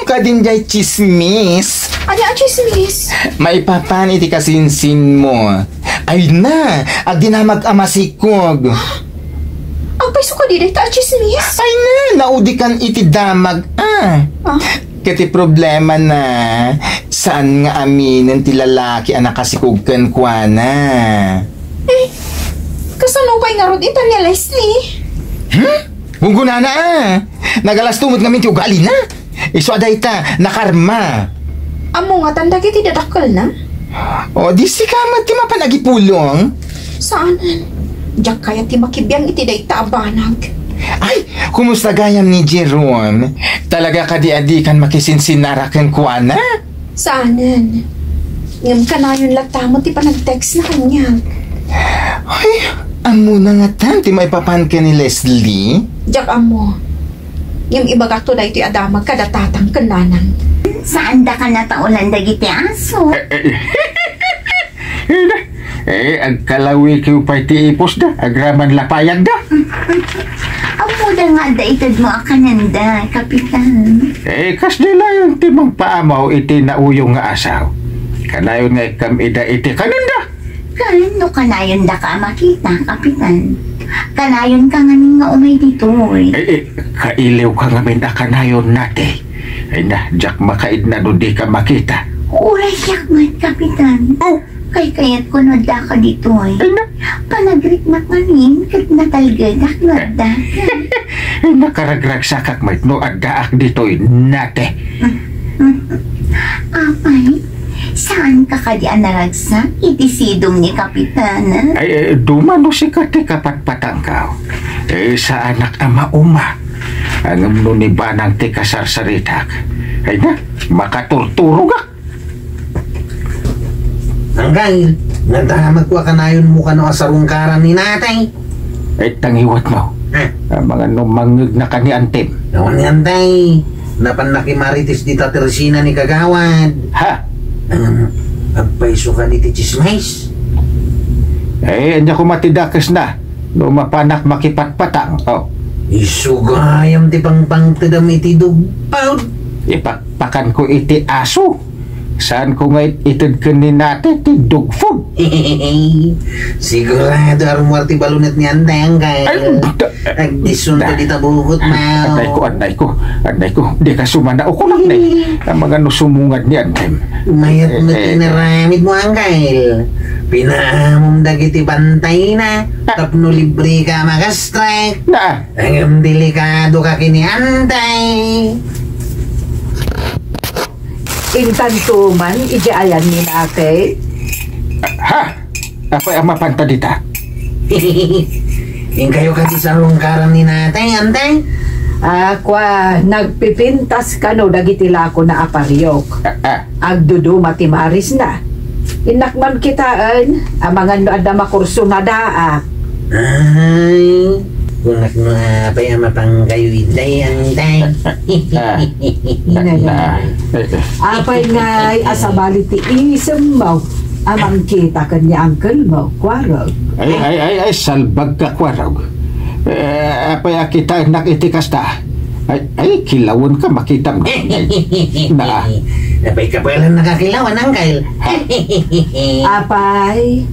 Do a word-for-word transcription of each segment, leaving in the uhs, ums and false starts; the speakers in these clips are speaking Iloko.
Kadin jay tsismis. Ania a tsismis? Maipapan iti kasinsinmo. Ay na, agdinamag a masikog. Agpayso kadi dayta a tsismis? Ay na, naudikan iti damag, ah. Ah. Ket ti problema na, saan nga aminen ti lalaki a nakasikog kenkuana. Eh, kasano pay ngarud ita ni Leslie? Hmm? Gunggonana, ah. Nagalasto met ngamin ti ugalina. Isu a dayta, nakarma. Ammo ngatan dagiti dadakkelna? O, di sika met ti mapan agipulong? Saanen. Diak kayat ti makibiang iti dayta a banag. Ay, kumusta gayam ni Jerome? Talaga kadi a dikan makisinsinara kenkuana? Saanen. Ngem kanayon latta met ti panag-textna kaniak. Ay, ammona ngatan ti maipapan ken ni Leslie? Diak ammo. Ngem ibagakto daytoy a damag kada tatang ken nanang. Saandaka nataolan dagiti aso? Eh, eh. Eh, na. Eh, agkalawikiw pay ti ipusda, agraman lapayagda. Ammoda nga adda itedmo a kanenda, Kapitan. Eh, kasdi laeng ti mangpaamaw iti nauyong nga asaw. Kanayon nga ikkam ida iti kanenda. Ken no kanayondaka a makita, Kapitan, kanayonka ngamin nga umay ditoy. Eh, eh, kailiwka ngamin a kanayon, nate. Ay na, diak makaidna no dika makita. Uray siak met, Kapitan. Oh! Kaykayatko no addaka ditoy. Ay na. Panagriknak ngamin ket natalgedak no addaka. Ay, nakaragragsakak met no addaak ditoy, nate. Apay, saanka kadi a naragsak iti sidong ni Kapitan? Ay, eh, duma no sika ti kapatpatangko. Eh, saanak a mauma. Ngem no ni Banang ti kasarsaritak, ay na, makaturturogak. Angkel, nadamagko a kanayonmo kano a sarungkaran ni Natay. Eh, tangiwatmo. Ha? Amangan no mangngegna ka ni Antim. Awan ni Antay. Napan nakimarites dita tersina ni Kagawad. Ha? Ngem, agpayso kadi ti tsismis? Eh, ania koma ti dakesna? No mapanak makipatpatang, oh. Isu gayam ti pangpangtedam iti dugpaw. Ipakpakanko iti aso. Saanko nga it-, ited ken ni Nate ti dog food? Sigurado a rummuar ti balonet ni Antay, Angkel. Ay, da-, agdisunto da-, dita bukotmo. Adayko, adayko, adayko. Dika sumana, ukulak na eh. Amangan no sumungad ni Antim. Mayat met ti inaramidmo, Angkel. Pinaamom dagiti bantayna tapno libreka a makastrike. Na. Ngem delikadoka ken ni Antay. Intanto man iti ayan ni Nate. Ha? Apay a mapanta dita? Inkayo kadi sarungkaran ni Nate, Antay? Ah, kua, nagpipintas kano dagiti lakona a pariok. Ah, ah. Agduduma ti marisna. Innak man kitaen, amangan no adda makurso nga daak. Ay, kunak no apay a mapangkayo itay, Antay. Ah, na, na. Apay ngay a sabali ti isemmo a mangkita ken ni angkelmo, Kuarog? Ay, ay, ay, ay, salbag ka, Kuarog. Eh, apay a kitaennak iti kasta? Ay, ay, kilawen ka, makitam na. Na. Apay ka pala nakakilawan, Angkel? Ha? Apay,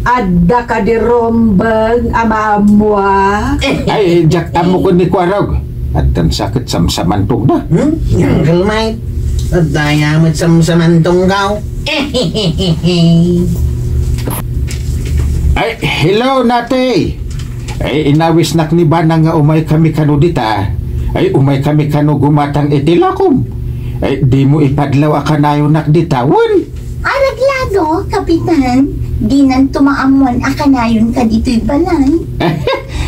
adda kadi rumbeng a maammuak? Ay, diak ammo ken ni Kuarog. Addan sa ket samsamantongna. Hmm? Angkel Mike, adda aya met samsamantongko. Ay, hello, Nate. Ay, inawisnak ni Banang nga umay kami kano dita. Ay, umay kami kano gumatang iti lakom. Ay, dimo ipadlaw a kanayonak dita, wen? Araglado, Kapitan. Dinanto maammuan a kanayonka ditoy balay.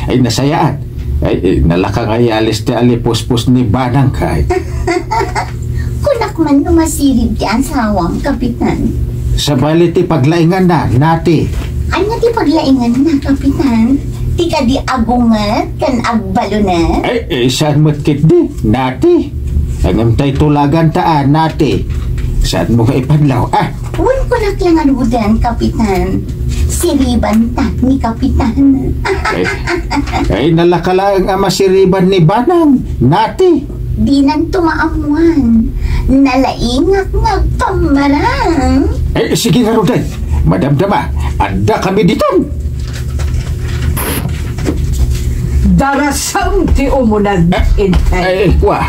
Ay, nasayaat. Ay, eh, nalaka nga iyalis ti alipuspos ni Banang kay. Kunak man no masirib ti asawam, Kapitan. Sabali ti paglainganna, Nate. Ania ti paglainganna, Kapitan? Ti kadi agunget ken agbalunet? Ay, eh, saan met ketdi, Nate? Ngem tay tulaganta a, Nate. Saanmo nga ipadlaw, ah? Wen, kunak la ngaruden, Kapitan. Siribanta ni Kapitan. Ay, ay, nalaka laeng a masiriban ni Banang, Nate. Dinanto maammuan. Nalaingak nga pammarang. Eh, sige ngaruden. Madamdama, adda kami ditan. Darasem ti umuneg, eh, Inteng. Eh, kua.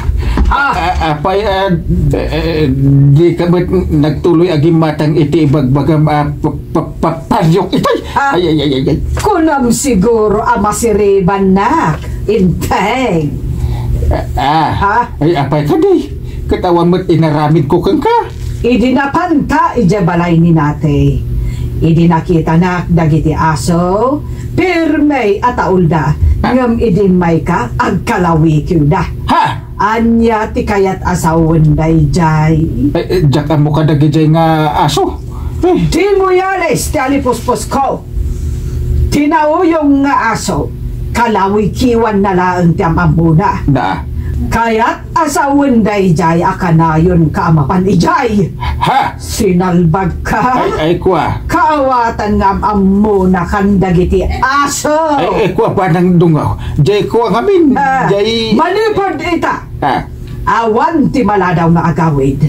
Ah. Ah, apay, ah, eh, eh, di ka met nagtuloy agimatang iti ibagbagam, ah, pa-, pa-, pa-, pariok itay? Ah. Ay, ay, ay, ay, ay. Kunam siguro a masiribannak, Inteng. Ah, ah. Ha? Ay, apay kadi? Ket awan met inaramidko kenka. Idi napanta idiay balay ni Nate, idi nakitanak dagiti aso, pirme a taulda, ah, ngem idi immayka, agkalawikiwda. Ha? Ania ti kayat a sawen daydiay? Eh, eh, diak ammo kadagidiay nga aso. Eh. Dimo yalis ti alipuspusko. Ti nauyong nga aso, kalawikiwanna laeng ti am-ammona. Na. Kayat a sawen daydiay a kanayonka a mapan idiay. Ha? Sinalbagka. Ay, ay, kua. Kaawatan nga am-ammonakan dagiti aso. Ay, ay, kua, banang dungaw. Diay kua ngamin. Ah, diay manipud ita. Ah. Awan ti maladaw nga agawid.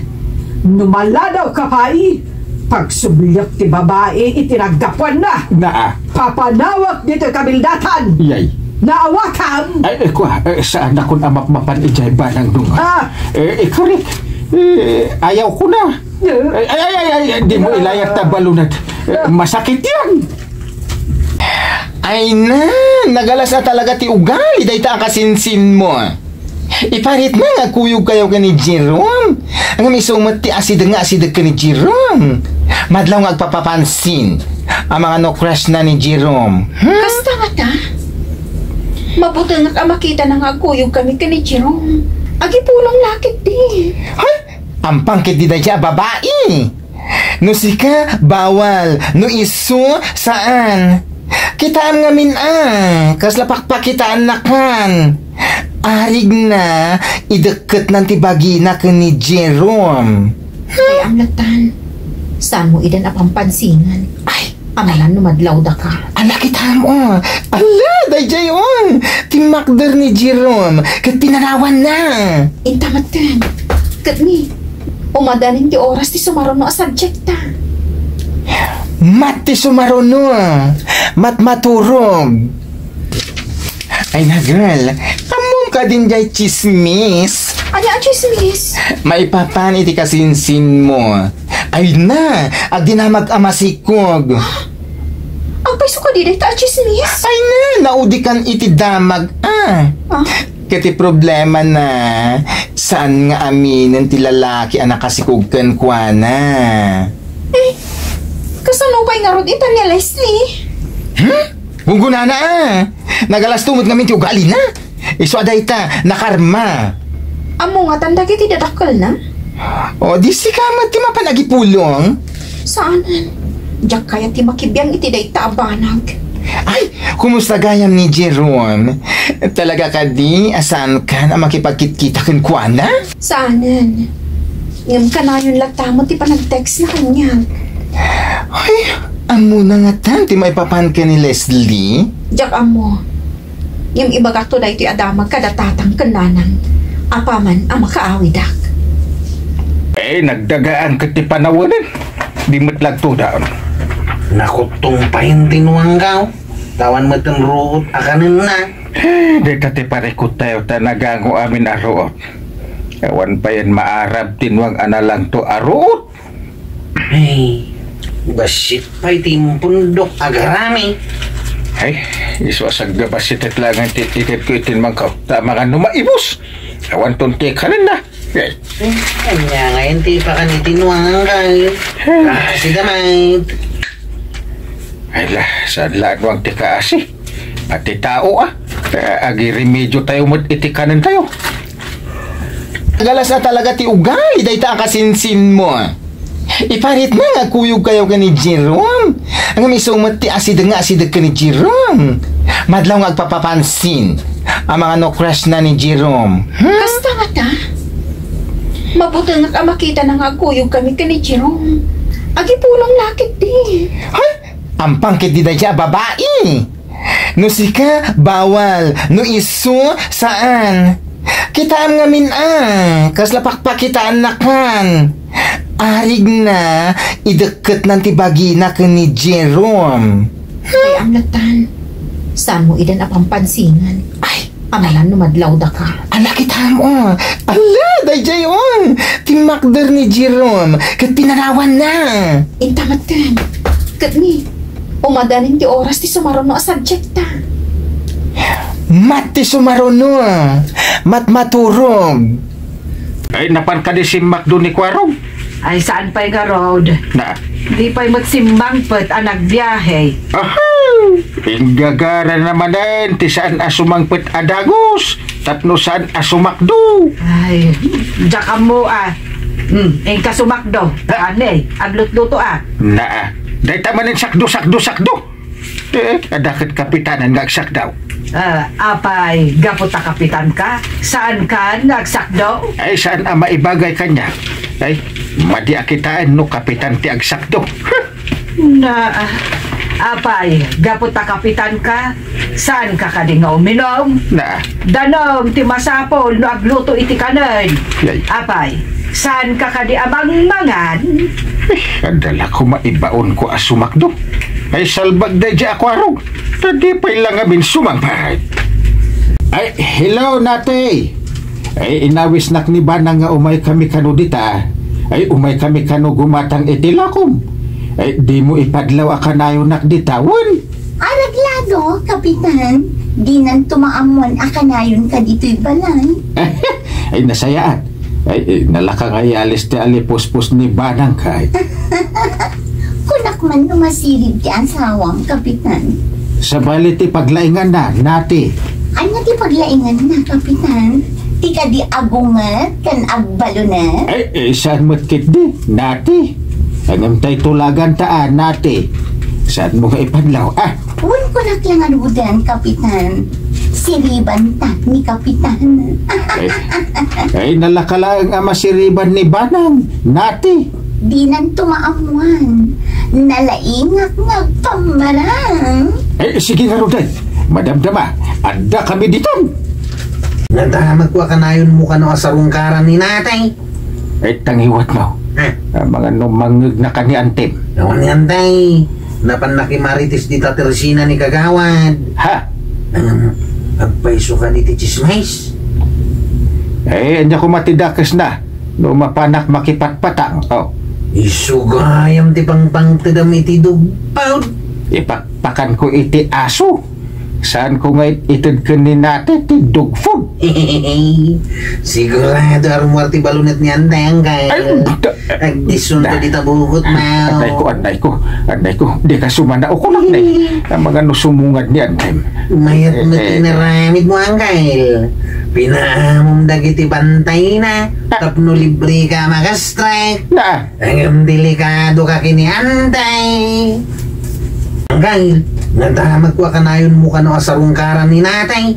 No maladawka pay, pagsubliak ti babai iti naggapuanna. Naa. Papanawak ditoy kabildatan. Yay. Naawatam. Ay, eh, kua, eh, saanakon a mapmapan idiay banang dungaw. Ah. Eh, eh, kari, eh, ayawko na. Eh. Ay, ay, ay, ay, ay, di mo ilayat ta balunat. Eh, masakit yan. Ay na, nagalas na talaga ti ugali dayta a kasinsin mo. Iparit na nga agkuyogkayo ken ni Jerome. Ngem isu met ti asideg nga asideg ken ni Jerome. Madlaw nga agpapapansin a mangano crush na ni Jerome. Hmm? Kasta ngata? Mabutengak a makitana nga agkuyogkami ken ni Jerome. Agipulong la ketdi. Hay, ampang ketdi dayta a babai. No sika, bawal. No isu, saan. Kitaem ngamin a, kasla pakpakitaannakan. Arigna, idekketnan ti bagina ken ni Jerome. Ay, amlatan. Saan mo idan a pampansinan? Ay. Amanan no madlawdaka. Ala, kitaem, o. Ala, daydiay, o. Timmakder ni Jerome, ket pinanawanna. Inta metten. Ket ni, umadanin ti oras ti sumaruno a subjekta. Mat ti sumaruno. Matmaturog. Ay na, girl. Ammom kadin jay tsismis? Ania a tsismis? Maipapan iti kasinsin mo. Ay na, agdinamag a masikog. Apay isu kadi dayta a tsismis? Ay na, naudikan iti damag, a. Ah? Ket ti problema na, saan nga aminen ti lalaki a nakasikog kenkuana. Eh, kasano pay ngarud ita ni Leslie? Hmm? Gunggonana, a. Nagalasto met ngamin ti ugalina. Isu a dayta, nakarma. Ammo ngatan dagiti dadakkelna? O, di sika met ti mapan agipulong? Saanen. Diak kayat ti makibiang iti dayta a banag. Ay, kumusta gayam ni Jerome? Talaga kadi a saankan a makipagkitkita kenkuana? Saanen. Ngem kanayon latta met ti panag-textna kaniak. Ay, ammona ngatan ti maipapan ken ni Leslie? Diak ammo. Ngem ibagakto daytoy a damag kada tatang ken nanang apaman a makaawidak. Eh, nagdagaan ket ti panawenen. Di met lagtoda. Nakuttong pay ti nuanggaw. Tawan met ti ruot a kanenna. Eh, dayta ti parikuttayo ta nagango amin a ruot. Awan payen maarab ti nuang a nalangto a ruot. Ay, bassit pay ti impundok agarami. Ay, isu a sagga bassit laengen ti itedko iti nuangko. Ta amangan no maibus. Awan ton ti kanenna. Ay. Eh, ania ngayen ti ipakan iti nuangan kay? Hmm. Ah, si Damay. Ay la, saan la nuang ti kaasi? At ti tao, a. Eh, agiremediotayo met iti kanentayo. Nagalas na talaga ti ugali dayta a kasinsin mo. Iparit na nga agkuyogkayo ken ni Jerome. Ngem isu met ti asideg nga asideg ken ni Jerome. Madlaw nga agpapapansin a mangano crush na ni Jerome. Hmm? Kasta ngata? Mabutengak a makitana nga agkuyogkami ken ni Jerome. Agipulong la ketdi. Hay, ampang ketdi dayta a babai. No sika, bawal. No isu, saan. Kitaem ngamin a, kasla pakpakitaannakan. Arigna, idekketnan ti bagina ken ni Jerome. Ay, amnatan. Saanmo idan a pampansinan. Ay. Amalan no madlawdaka. Ala, kitaem, o. Ala, daydiay, on. Timmakder ni Jerome. Ket pinanawanna. Inta metten. Ket ni, umadanin ti oras ti sumaruno a subjectta. Mat ti sumaruno. Matmaturog. Ay, napan kadi simmakdo ni Kuarog? Ay, saan pay ngarud? Na. Di pay met simmangpet a nagbiahe. Aha! Inggagara na manen ti saan a sumangpet a dagus tapno saan a sumakdo. Ay, diak ammo a. Hmm, inka sumakdo. Ha? Ani, aglutluto a. Naa. Dayta manen sakdo, sakdo, sakdo. Eh, adda ket kapitanen nga agsakdaw. Ah, apay, gapu ta kapitanka, saankan nga agsakdo? Ay, saan a maibagay kaniak. Ay, madi a kitaen no kapitan ti agsakdo. Na, apay, gapu ta kapitanka, saanka kadi nga uminom? Na. Danum ti masapul no agluto iti kanen. Yay. Apay, saanka kadi a mangmangan? Eh, adda la koma ibaonko a sumakdo. Ay, salbag daydiay a Kuarog. Ta di pay la ngamin sumangpet. Ay, hello, Nati. Ay, inawisnak ni Banang nga umaykami kano dita. Ay, umaykami kano gumatang iti lakom. Ay, dimo ipadlaw a kanayonak dita, wen? Arreglado, Kapitan. Dinanto maammuan a kanayonka ditoy balay. Ay, nasayaat. Ay, eh, nalaka nga ialis ti alipuspos ni Banang kay. Kunak man no masirib ti asawam, Kapitan. Sabali ti paglainganna, Nati. Ania ti paglainganna, Kapitan? Ti kadi agunget ken agbalunet? Ay, eh, saan met ketdi, Nati? Ngem tay tulaganta a, Nati. Saanmo nga ipadlaw, a? Wen, kunak la ngaruden, Kapitan. Siribantak ni Kapitan. Ay, ay, nalaka laeng a masiriban ni Banang, Nati. Dinanto maammuan. Nalaingak nga agpammarang. Ay, sige ngaruden. Madamdama, addakami ditan. Nadamagko a kanayonmo kano a sarungkaran ni Nati. Ay, tangiwat no. Ha? Amangan no mangngegnaka ni Antim. Awan ni Antay. Napannak i Marites dita ti resina ni Kagawad. Ha? Ngem, agpayso kadi ti tsismis? Ay, ania koma ti dakesna no mapanak makipatpatang, o. Isu gayam ti pangpangtedam iti dugpod. Ipakpakanko iti aso. Saanko nga it-, ited ken ni Nati ti dog food? Sigurado a rummuar ti balunet ni Antay, Angkel. Ay, da-, agdisunto da-, dita bukotmo. Annayko, annayko, annayko. Dika sumana, ukulak ne. Amangan no sumungad ni Antay. Mayat met ti inaramidmo, Angkel. Pinaamom dagiti bantayna tapno libreka a makastrek. Na. Ngem delikadoka ken ni Antay. Angkel, nadamagko a kanayonmo kano a sarungkaran ni Natay.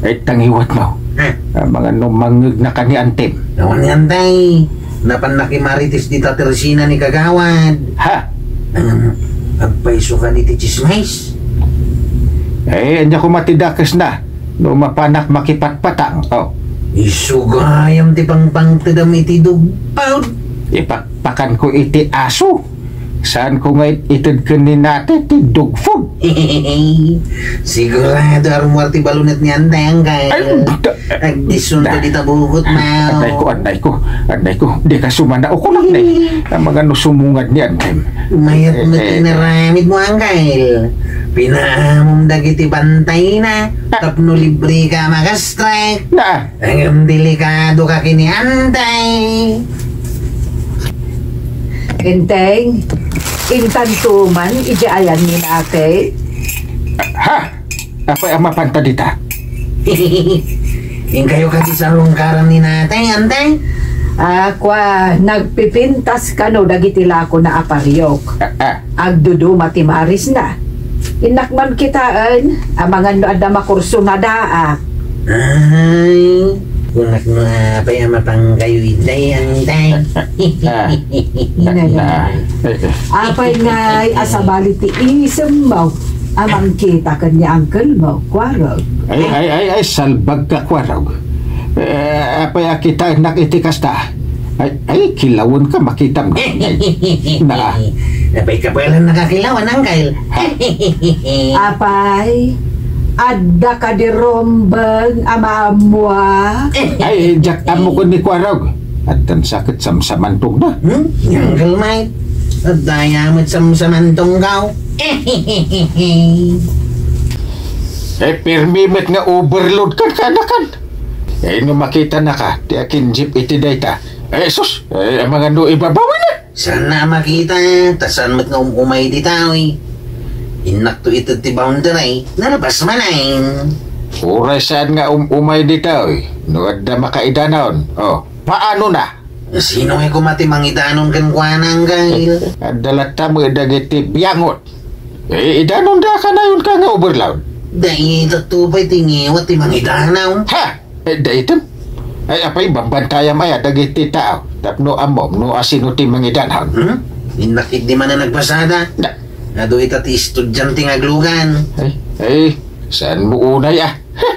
Ay, tangiwat no. Ha? Amangan no mangngegnaka ni Antim. Awan ni Antay. Napannak i Marites dita ti resina ni Kagawad. Ha? Ngem, agpayso kadi ti tsismis? Ay, ania koma ti dakesna no mapanak makipatpatang, o. Isu gayam ti pangpangtedam iti dugpod. Ipakpakanko iti aso. Saanko nga it-, ited ken ni Nati ti dog food? Sigurado a rummuar ti balunet ni Antay, Angkel. Ay, da-, agdisunto dita bukotmo. Annayko, annayko, annayko. Dika sumana, ukulak ne. Amangan no sumungad ni Antay. Mayat met ti inaramidmo, Angkel. Pinaamom dagiti bantayna tapno libreka a makastrek. Na. Ngem delikadoka ken ni Antay. Enteng, intanto man iti ayan ni Natay. Ha? Apay a mapanta dita? Inkayo kadi sarungkaran ni Natay, Antay? A, kua, nagpipintas kano dagiti lakona a pariok. A, a. Agduduma ti marisna. Innak man kitaen, amangan no adda makurso nga daak. Ay, kunak no apay a mapangkayo itay, Antay. Ah, na, na, eh, eh. Apay ngay a sabali ti isemmo a mangkita ken ni uncle mo, Kuarog? Ay, ay, ay, ay, salbagka, Kuarog. Eh, apay a kitaennak iti kasta? Ay, ay, kilawenka, makitam. Na. Apay kabaelan nakakilawan, Angkel? Apay, adda kadi rumbeng a maammoak? Ay, diak ammo ken ni Kuarog. Addan sa ket samsamantogna. Hmm? Angkel Mike, adda aya met samsamantongko. Eh, pirmi met nga overload kan kanakan. Eh, no makitanaka, ti akin jeep iti dayta. Eh, sus, eh, amangan no ibabawina. Saan a makita, ta saan met nga um-umay dita, oy. Innakto ited ti boundary, nalabas manen. Uray saan nga um-umay dita, oy. No adda makaidanon, oh, paano na? Sino nga koma ti mangidanon kenkuana, Angkel? Adda latta met dagiti biangot. Eh, idanonda a kanayonka nga overload. Dayta to pay ti ngiwat ti mangidanon. Ha! Eh, dayta? Ay, apay, bambantayam aya dagiti tao tapno ammom no asino ti mangidanon. Hmm? Innak idi man a nagpasada. Da. Adu ita ti estudiante nga aglugan. Ay, ay, saan mo unay, ah? Heh!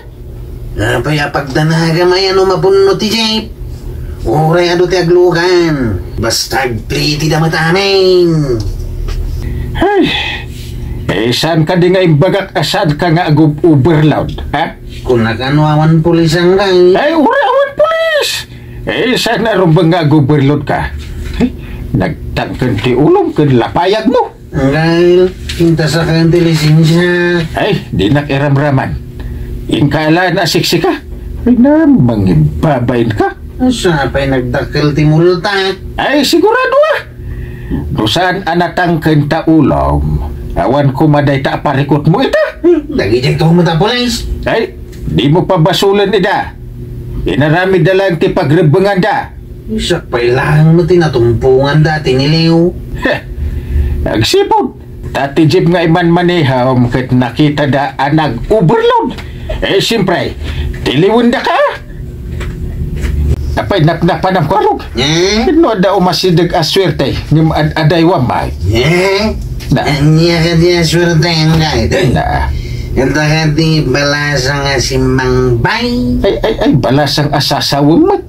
Apay a pagdanagam aya no mapunno ti jeep? Uray adu ti aglugan. Basta agplitida met amin. Ay, eh, saan kadi nga imbagak a saan ka nga agub-overload, ha? Kunak a no awan pulis, Angkel. Ay, uray awan pulis! Eh, saan a rumbeng nga ag-overload ka? Eh, nagtangken ti ulom ken lapayag mo. Angkel, inta saka ti lisensia. Ay, dinak iramraman. Inka alaen a siksika? Ay, na, mangibabain ka. Asa pay nagdakkel ti multa? Ay, sigurado, ah. No saan a natangken ta ulom, awan koma dayta a parikutmo ita. Hmm, dagiti tumet a pulis. Ay, dimo pabasolen ida. Inaramidda laeng ti pagrebbenganda. Siak pay laeng met ti natumponganda a tiniliw. Heh, agsipud. Ta ti jeep nga imanmaneham ket nakitada a nag-overload. Eh, siyempre, tiliwendaka. Apay, napnapanam ko, Arog. Eh? No adda umasideg a suerte, ngem ad-, adaywam, ay. Eh? Na. Ania kadi a suerte, Angkel? Na. Ita kadi balasang a simmangbay? Ay, ay, ay, balasang a sasawem met.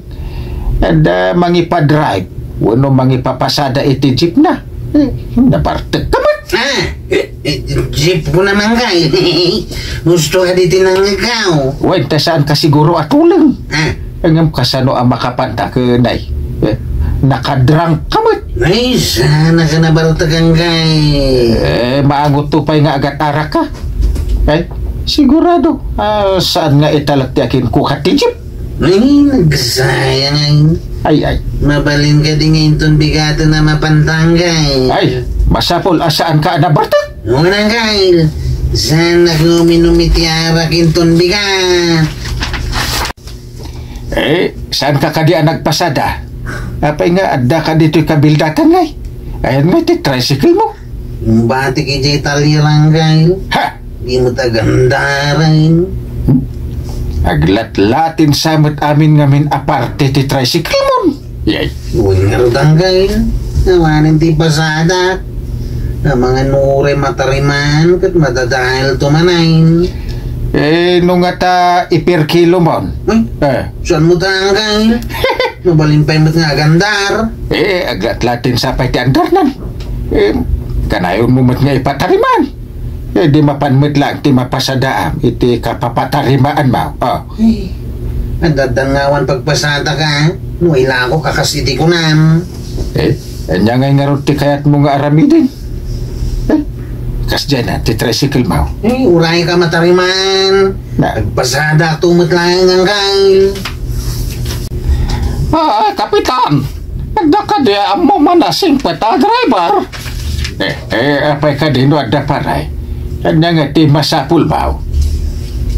Adda mangipadrive wenno mangipapasada iti jeepna. Eh, nabartek ka met. Ah, eh, eh, jeep ko naman kay. Gusto ka di tinanggaw. Wen, ta saan ka siguro a tuleng. Ah. Ngem kasano a makapanta kenay? Eh, nakadrunk ka met. Ay, sana ka nabartekan kay. Eh, maangot to pay nga agat-arak ka. Eh, sigurado, ah, saan nga italek ti akin kukat ti jeep? Ay, nagsayang ay. Ay, ay. Mabalin ka di nga inton bigaten a mapantanggay. Ay, masapul a saan ka a nabartek? Unang kail, saan nga uminum iti arak inton bigat? Eh, saan ka kadi a nagpasada? Apay nga adda ka ditoy kabildakan ngay? Ayan nga ti tricycle mo. Batik iti talirang kail. Ha! Di met agandaren. Aglatlatin sa met amin ngamin a parte ti tricycle mon. Yay. Wen ngarud, Angkel. Awanen ti pasadak. Amangan no uray matariman ket madadael to manen. Eh, no nga ta iperkilo mon. Hmm? Eh. Saan mo ta, Angkel? Mabalin pay met nga agandar. Eh, aglatlatin sa pay ti andarnan. Eh, kanayon mo met nga ipatariman. Eh, di mapan met lang ti mapasadaam iti kapapatarimaan mo. Oh. Ay, adda nga awan pagpasada ka, no ilako ka kas iti kunam. Eh, anya ngay ngarud ti kayat mo nga aramiden? Eh, kas diay na, ti tricycle mo. Eh, uray ka matariman. Na. Nagpasada to met lang, Angkel. Ah, Kapitan, adda kadi ammo man a singpet a driver? Eh, eh, apay kadi no adda, pare? Ania nga ti masapul mo?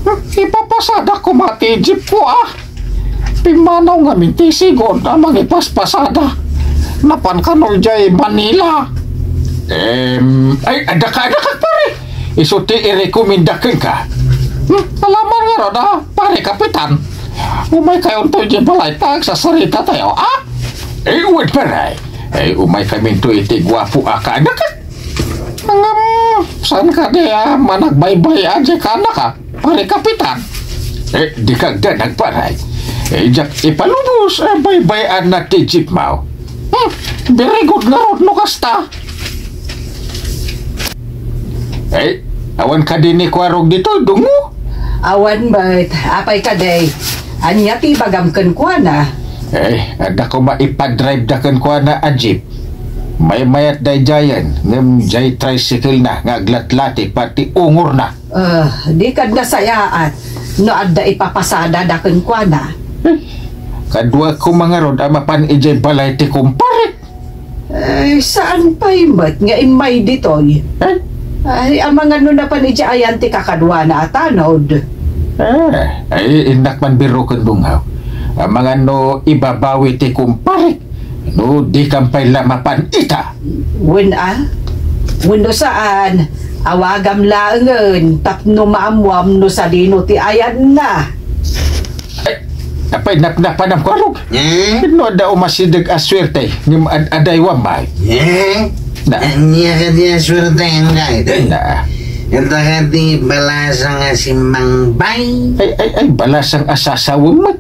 Hmm, ipapasada ko met ti jeep ko, ah. Pimmanaw ngamin ti sigun a mangipaspasada. Napan kano idiay Manila. Em, ay, adda ka, adda ka, pare. Isu ti irekomenda kenka. Hmm, alaman ngarud, ah, pare Kapitan. Umay kayonto idiay balay ta agsasarita tayo, ah? Eh, wen, pare. Eh, umay kaminto iti guapo a kaanakan. Ngem, saan kadi a managbaybay-a diay kaanaka, pare Kapitan? Eh, dika agdanag, pare. Eh, diak ipalubos a baybay-anna ti jeepmo. Hmm, very good ngarud no kasta. Eh, awan kadi ni Kuarog ditoy, Dungo? Awan met. Apay kadi? Ania ti ibagam kenkuana? Eh, adda koma ipadrive da kenkuana a jeep. Maymayat daydiayen, ngem diay tricycle na nga aglatlati pati ungorna. Ah, di kad nasayaat no adda ipapasada da kenkuana. Eh, kadua koma ngarud a mapan idiay balay ti kumpare. Ay, saan pay met nga immay ditoy? Eh? Ay, amangan no napan idiay ayan ti kakaduana a tanod. Eh, ay, innak man birro ken Dungaw. Amangan no ibabawi ti kumpare. No, di kan pay la mapan ita. Wen a? Wenno saan, awagam laengen tapno maammuam no sadino ti ayanna. Ay, apay napnapanam ko, Arog? Eh? No adda umasideg a suerte, ngem ad-, adaywa may. Eh? Na. Ania kadi a suerte, Angay? Na. Ita kadi balasang a simmangbay? Ay, ay, ay, balasang a sasawem met.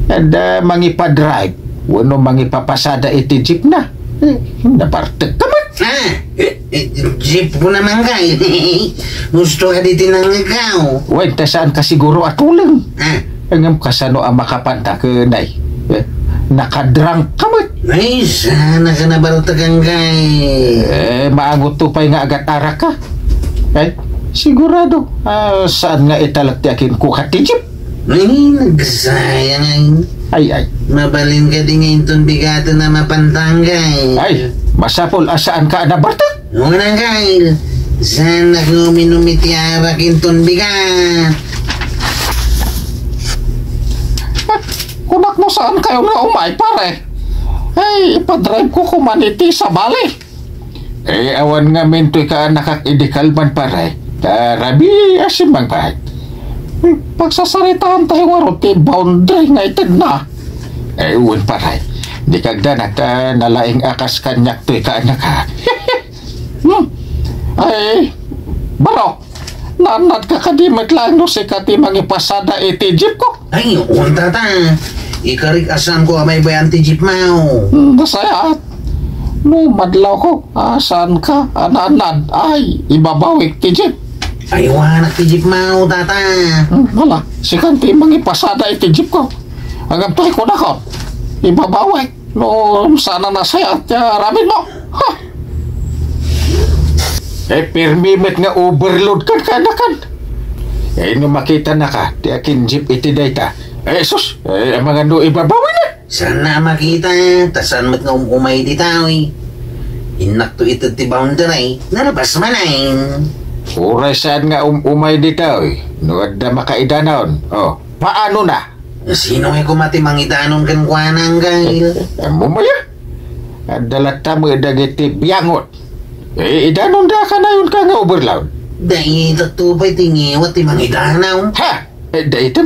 Adda mangipadrive wenno mangipapasada iti jeepna. Eh, nabartek ka met. Ah, eh, eh, jeep ko naman kay. Gusto ka di tinanggaw. Wen, ta saan ka siguro a tuleng. Ah. Ngem kasano a makapanta kenay? Eh, nakadrunk ka met. Ay, sana ka nabartek, Angay. Eh, maangot to pay nga agat-arak ka. Eh, sigurado. Ah, saan nga italek ti akin kukat ti jeep? Ay, nagsayang ay. Ay, ay. Mabalin kadi nga inton bigaten a mapanta, Angay. Ay, masapul a saan ka a nabartek. Wen, Angay. Saan nga uminum iti arak inton bigat? Kunak no saan kayo nga umay, pare. Ay, ipadrive ko kuman iti sabali. Eh, awan ngamin toy kaanakak idi kalman, pare. Ta rabii a simmangpet. Pagsasaritaan tayo ngarud ti boundary nga itedna. Eh, wen, pare. Di kagdanag ta nalaing a kas kaniak toy kaanakak. Hmm. Ay, barok. Naannad ka kadi met laeng no sika ti mangipasada iti jeep ko? Ay, wen, tata. Ikarik a saan ko a baybay-an ti jeep mo. Hmm, nasayaat. No madlaw ko, a saan ka a naannad, ay, ibabawik ti jeep. Ay, awanak ti jeep mo, tata. Hmm, hala, sikan ti mangipasada iti jeep ko. Ngem toy kunakon, ibabawik. No, saan a nasayaat ti aramidmo. Ha! Eh, pirmi met nga overload kan kanakan. Eh, no makitanaka ti akin jeep iti dayta. Eh, sus, eh, amangan no ibabawina. Saan a makita, ta saan met nga um-umay ditoy. Innakto ited ti boundary, nalabas manen. Uray saan nga um-umay ditoy, no adda makaidanon. Oh, paano na? Sino nga koma ti mangidanon kenkuana, Angay? Ammom aya? Adda latta met dagiti biangot. Eh, idanonda kanayon ka nga overload. Dayta to pay ti ngiwat ti mangidanon. Ha? Eh, dayta?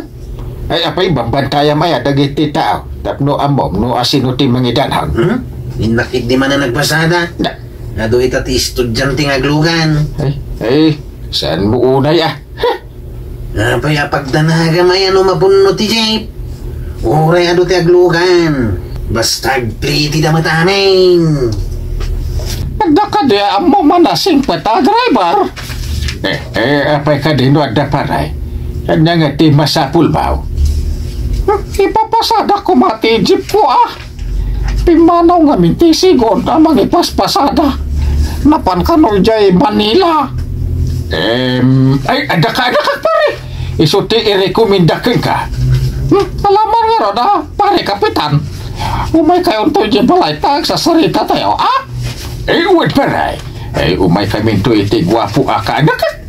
Ay, apay, bambantayam aya dagiti tao tapno ammom no asino ti mangidanon. Hmm? Innakit di man a nagpasada. Da. Adu ita ti estudiante nga aglugan. Ay, ay, saan mo unay, ah? Apay a pagdanagam aya no mapunno ti jeep? Uray adu ti aglugan. Basta agplitida met amin. Adda kadi a ammom a nasingpet a driver? Eh, eh, apay kadi no adda, pare? Ania nga ti masapul, baw? Hmm, ipapasada koma ti jeep ko, ah. Pimmanaw ngamin ti sigud a mangipaspasada. Napan kano idiay Manila? Em, ay, adda ka, adda ka, pare. Isu ti irekomenda kenka. Hmm, alaman ngarud a, pare kapitan. Umay kayonto idiay balay ta agsasarita tayo, ah? Eh, wen, pare. Eh, umay kaminto iti guapo a kaanakak.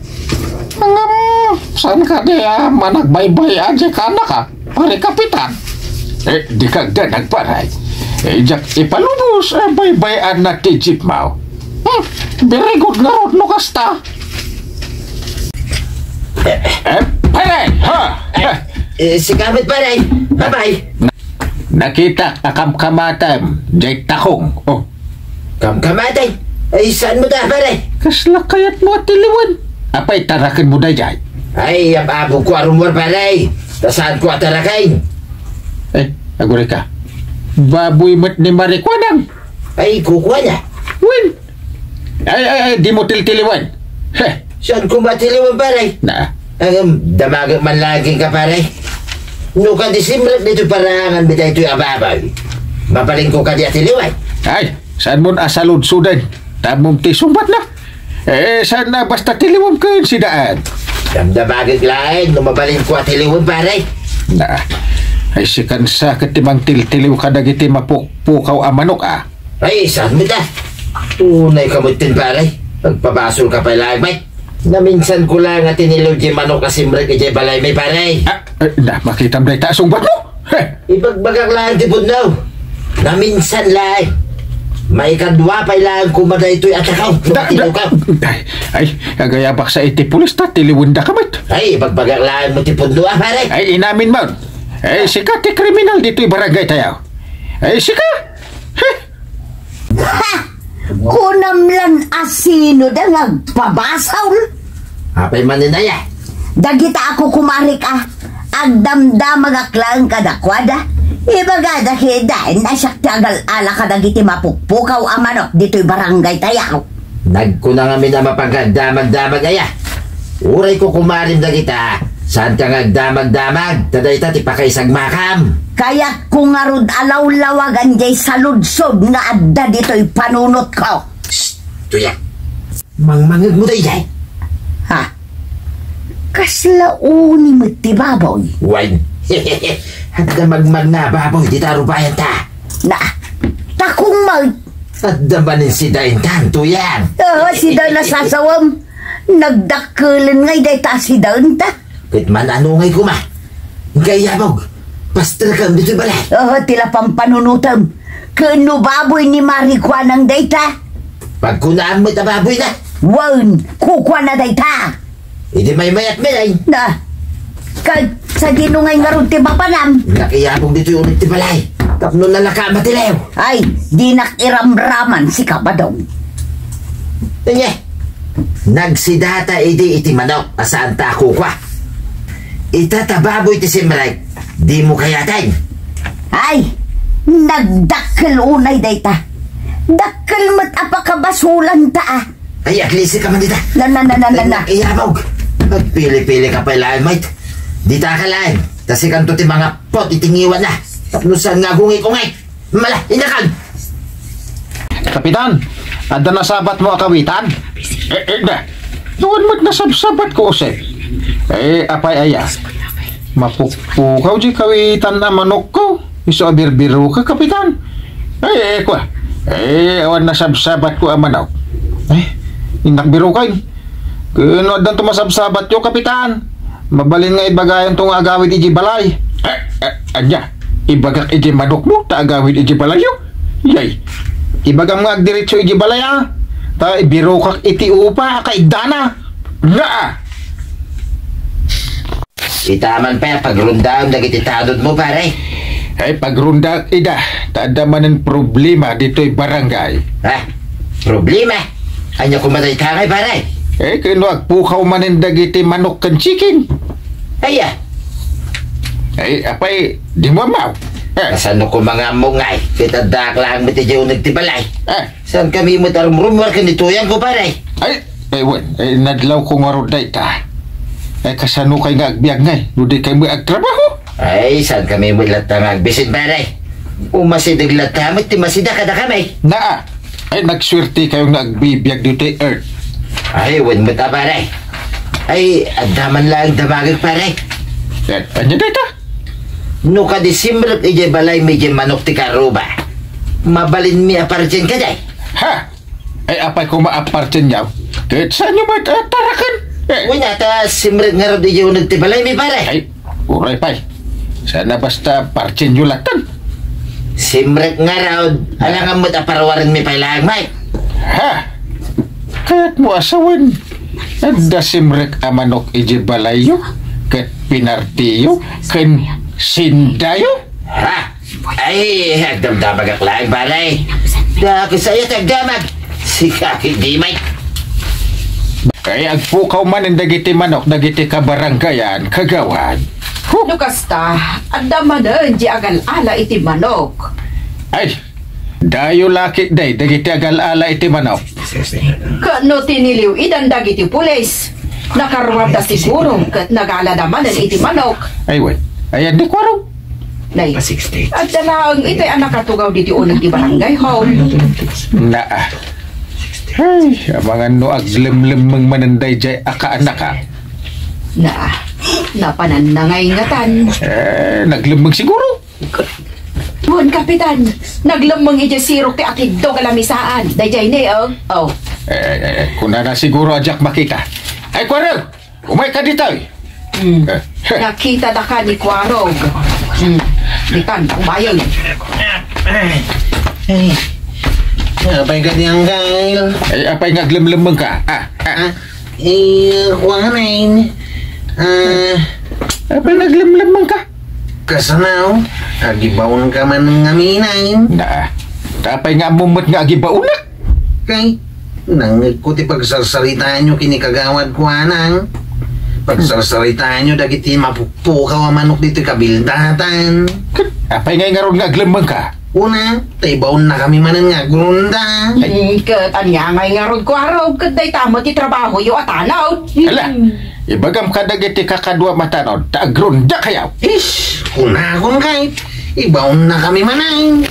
Ngem, saan kadi a managbaybay-an diay kaanakak, pare kapitan? Eh, di kagdanag, pare. Eh, diak ipalubos a baybay-anna ti jeep mo. Hmm, very good ngarud no kasta. Eh, pare, ha? Eh, sika met, pare. Bye-bye. Nakitak a kamkamatem diay takong. Oh. Kamkamatay? Ay, saan mo ta, pare? Kasla kayat mo a tiliwen? Apay, taraken mo daydiay? Ay, ab-abog ko a rumor, pare. Ta saan ko a taraken? Eh, aguray ka. Baboy met ni Marikuanang. Ay, kukuana. Wen. Ay, ay, ay, dimo tiltiliwen. Heh. Saan ko matiliwen, pare? Na. Ang damagek man lagi ka, pare. No kadi simrek ditoy paraangan mi daytoy a baboy, mabalinko kadi a tiliwen? Ay, saan mon asaludsoden? Tamom ti sungbatna. Eh, saan na basta tiliwem ken sidaan? Damdamagek laeng no mabalinko a tiliwen, pare. Na, ay sikan sa ket ti mangtiltiliw kadagiti mapukpukaw a manok, a. Ay, saan met a? Unay ka met ten, pare. Agpabasol ka pay laeng, Mike. Naminsan ko laeng a tiniliw di manok a simrek idiay balay mi, pare. Ah, eh, na, makitam dayta a sungbatmo? Heh. Ibagbagak laeng ti pudno. Naminsan laeng. Maikadua pay laeng koma daytoy a takaw. Da, da, ay, ay, agayabak sa iti pulis ta tiliwendaka met. Ay, ibagbagak laeng mo ti pudno, a, pare. Ay, inamin mo. Ay, sika ti kriminal ditoy barangay tayo. Ay, sika. Heh. Ha! Kunam lan a sino da nga agpabasol? Apay manen aya? Dagita a kukumarik a, agdamdamagak laeng kadakuada. Ibagada kida, na siak ti agal-ala kadagiti mapukpukaw a manok ditoy barangay tayo. Nagkuna ngamin a mapagdamagdamag aya. Uray kukumarim dagita, saanka nga agdamagdamag, ta dayta ti pakaisagmakam. Kayatko ngarud a lawlawagan jay saludsod nga adda ditoy panunotko. Shh! Tuya! Mangmangegmo dayjay? Ha? Kasla uni met ti baboy? Wen. Adda magmagna a baboy dita rubayanta. Na, takong mag- Adda manen sida intan, Tuyang. Oo, sida nasasawem. Nagdakkelen ngay dayta a sidaenta. Ket man-ano ngay koma? Inka iyabog. Pasterkam ditoy balay. Oo, ti la pampanunotem. Ken no baboy ni Marikuanang dayta? Pagkunaam met a baboyna. Wen, kukuana dayta. Idi maymayat met ay. Na, kag sadino ngay ngarud ti mapanam? Innak iyabog ditoy uneg ti balay. Tapno nalaka a matiliw. Ay, dinak iramraman sika, Badong. Ania? Nagsidata idi iti manok a saanta a kukua. Ita ta baboy ti simrek, dimo kayaten. Ay, nagdakkel unay dayta. Dakkel met a pakabasolanta a. Ay, aglisika man dita. Na, na, na, na, na, na. Ay, iyabog. Agpili-pili ka pay laeng, mate. Dita ka laeng. Ta sikanto ti mangappot iti ngiwanna. Tapno saan nga agungit-ungit. Mala, inakag! Kapitan, adda nasabatmo a kawitan? Eh, eh, da. Awan met nasabsabatko, Jose. Eh, apay aya? Mapukpukaw di kawitan a manokko. Isu a birbiroka, Kapitan. Ay, eh, kua. Eh, awan nasabsabatko a manok. Eh, innak birokayo. Ken no addanto masabsabatyo, Kapitan, mabalin nga ibagayanto nga agawid idiay balay. Eh, eh, ania? Ibagak idiay manokmo ta agawid idiay balayyo? Yay. Ibagam nga agdiretso idiay balay, a. Ta ibirokak iti upa a kaiddana. Nga, a. Ita man pay a pagrondaem dagiti tanodmo, pare. Ay, pagrondaek ida, ta adda manen problema ditoy barangay. Ha? Problema? Ania koma dayta ngay, pare? Eh, ken no agpukaw manen dagiti manok ken chicken. Aya? Ay, apay, dimo ammo? Eh. Kasano koma nga ammo ngay? Ket addaak laeng met idiay uneg ti balay. Eh. Saankami met a rumrumuar ken ni Tuyangko, pare? Ay, ay, wen, ay, nadlawko ngarud dayta. Ay, kasanokay nga agbiag ngay, no dikay met agtrabaho? Ay, saankami met latta nga agbisin, pare. Umasideg latta met ti masida kadakami. Naa, ay, nagsuertekayo nga agbibiag ditoy earth. Ay, wen met a, pare. Ay, adda man laeng damagek, pare. Ket, ania dayta? No kadi simrek idiay balaymi diay manok ti karuba, mabalinmi a partsien kadi? Ha? Ay, apay koma a partsienyo? Ket saanyo met a taraken? Eh. Wen, ta simrek ngarud idiay uneg ti balaymi, pare. Ay, uray pay. Saan a basta partsienyo latta. Simrek ngarud, alangan met a paruarenmi pay laeng, Mike. Ha? Kayatmo a sawen, adda simrek a manok idiay balayyo, ket pinartiyo, ken sindayo? Ha? Ay, agdamdamagak laeng, pare. Dakes aya ti agdamag. Sika ketdi, Mike. Ay, agpukaw manen dagiti manok dagiti kabarangayan, kagawad. Huh! No kasta, adda manen di agal-ala iti manok. Ay, dayo laketdi dagiti agal-ala iti manok. Ket no tiniliw-idan dagiti pulis, nakaruarda siguro ket nagalada manen iti manok. Ay, wen. Ayan di kuarog. Nay, adda laeng iti a nakatugaw ditoy uneg ti barangay hall. Naa. Ay, amangan no aglemlemmeng manen daydiay a kaanaka. Naa, napananna ngay ngatan. Eh, naglemmeng siguro. Wen, Kapitan, naglemmeng idiay sirok ti atiddog a lamisaan. Daydiay ni, oh. Oh. Eh, eh, eh, kunana siguro a diak makita. Ay, kuarog! Umayka ditoy. Hmm. Eh. Nakita daka ni Kuarog. Hmm. Ditan, umayen. Ay. Apay ka di anggal? Ay, apay nga aglemlemmeng ka? Ah, ah. Ah, eh, kuanen. Ah. Apay nga aglemlemmeng ka? Kasano? Agibaon ka man ngamin. Na, apay nga ammom met nga agibaonak? Kay, nangngegko ti pagsarsaritaanyo ken ni Kagawad kuana. Pagsarsaritaanyo dagiti mapukpukaw a manok ditoy kabildatan. Ket apay ngay ngarud nga aglemmeng ka? Una, ta ibaonnakami manen nga agronda. Ay. Hmm, ket ania ngay ngarud, Kuarog, ket dayta met ti trabahoyo a tanod. Ala, ibagam kadagiti kakaduam a tanod, ta agrondakayo. Ish, kunakon kay, ibaonnakami manen.